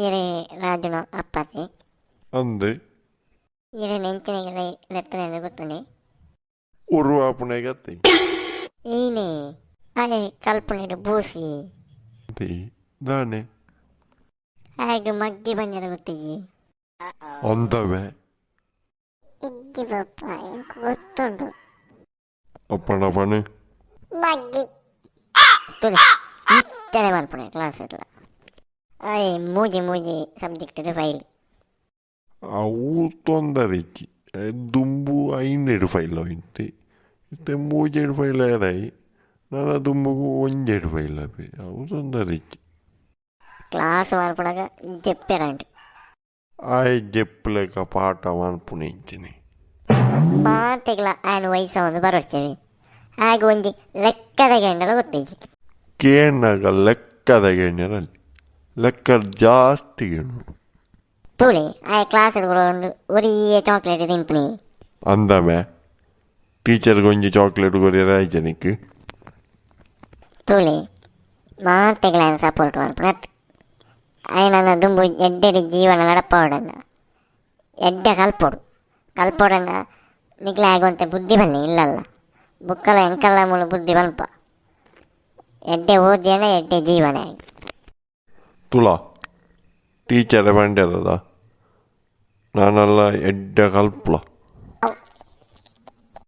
ಈರೆ ರಾಜುನ ಅಪ್ಪತೆ? ಅಂದ್. ಈರೆನ ಎಂಚಿನೆಗೆಲ ಲೆತ್ತನೆ ಗೊತ್ತುಂಡೆ? ಒರು ಆಪುನೆಗತ್ತೆ? ಈನೆ ಆಯೆ ಕಲ್ಪುನೆಡ್ ಬೂಸಿ. ದಾನೆ? ಆಯಗ್ ಮಗ್ಗಿ ಪಂಜರ ಗೊತ್ತಿಜಿ. ಅಂದವೆ. ಇಜ್ಜಿ ಪಪ್ಪ, ಎಂಕ್ ಗೊತ್ತುಂಡು. ಅಪ್ಪಣ ಪಣು. ಮಗ್ಗಿ ತುಲೆ ಇಚ್ಚನೆ ಮಲ್ಪುನೆ ಕ್ಲಾಸ್ ಇಡ್ಲ. ಆಯೆ ಮೂಜಿ ಮೂಜಿ ಸಬ್ಜೆಕ್ಟ್ ಫೈಲ್. ಅವು ತೊಂದರೆ ಇಜ್ಜಿ. ದುಂಬು ಐನೆಡ್ ಫೈಲ್ ಅವಿಂತೆ, ಇತ್ತೆ ಮೂಜೆಡ್ ಫೈಲ್ ಆಯರಾಯಿ. ನನ ದುಂಬುಗು ಒಂಜೆಡ್ ಫೈಲ್ ಆಪೆ, ಅವು ತೊಂದರೆ ಇಜ್ಜಿ. ಕ್ಲಾಸ್ ಮಲ್ಪುನಗ ಜೆಪ್ಪೆರಂಡ್. ಆಯೆ ಜೆಪ್ಪುಲೆಕ ಪಾಠ ಮನ್ಪುನೆ ಇಂಚಿನೆ. ಮಾತೆಗ್ಲ ಆಯನ್ ವಯಸ್ಸಾವೊಂದು ಬರೊಡ್ಚೆವಿ, ಆಯಗ್ ಒಂಜಿ ಲೆಕ್ಕದ ಕೇಂಡಲ ಗೊತ್ತಿಜ್ಜಿ. ಕೇನ್ನಗ ಲೆಕ್ಕದ ಕೇನ್ಯರಲ್ಲಿ ಲೆಕ್ಕ ಜಾಸ್ತಿ ಕೇನುಡು. ತೂಲೆ, ಆಯೆ ಕ್ಲಾಸ್ ಕುಲೊಂಡು ಒರಿಯೆ ಚಾಕ್ಲೇಟ್ ತಿನ್ಪುನಿ. ಅಂದಮೆ, ಟೀಚರ್ಗೆ ಒಂಜಿ ಚಾಕ್ಲೇಟ್ ಕೊರಿಯರೆ ಆಯ್ಜ ನಿಕ್ಕ್? ತೂಲೆ, ಮಾತೆಗ್ಲ ಆಯನ್ ಸಪೋರ್ಟ್ ಮನ್ಪುನತ್. ಆಯನ ದುಂಬು ಎಡ್ಡೆಡ್ ಜೀವನ ನಡಪಾವೊಡನ್ನ ಎಡ್ಡೆ ಕಲ್ಪೊಡು. ಕಲ್ಪೊಡನ್ನ ನಿಕ್ಲೆ ಆಯಗ್ ಒಂತೆ ಬುದ್ಧಿ ಬನ್ನಿ ಇಲ್ಲಲ್ಲ ಬುಕ್ಕಲ ಎಂಕಲ್ಲ ಮೂಲು ಬುದ್ಧಿ ಪನ್ಪ. ಎಡ್ಡೆ ಓದಿಯನ ಎಡ್ಡೆ ಜೀವನ ಆಯಗ್. ತುಲ, ಟೀಚರ್ ಪಂಡೆರದ, ನಾನಲ್ಲ ಎಡ್ಡೆ ಕಲ್ಪುಲ.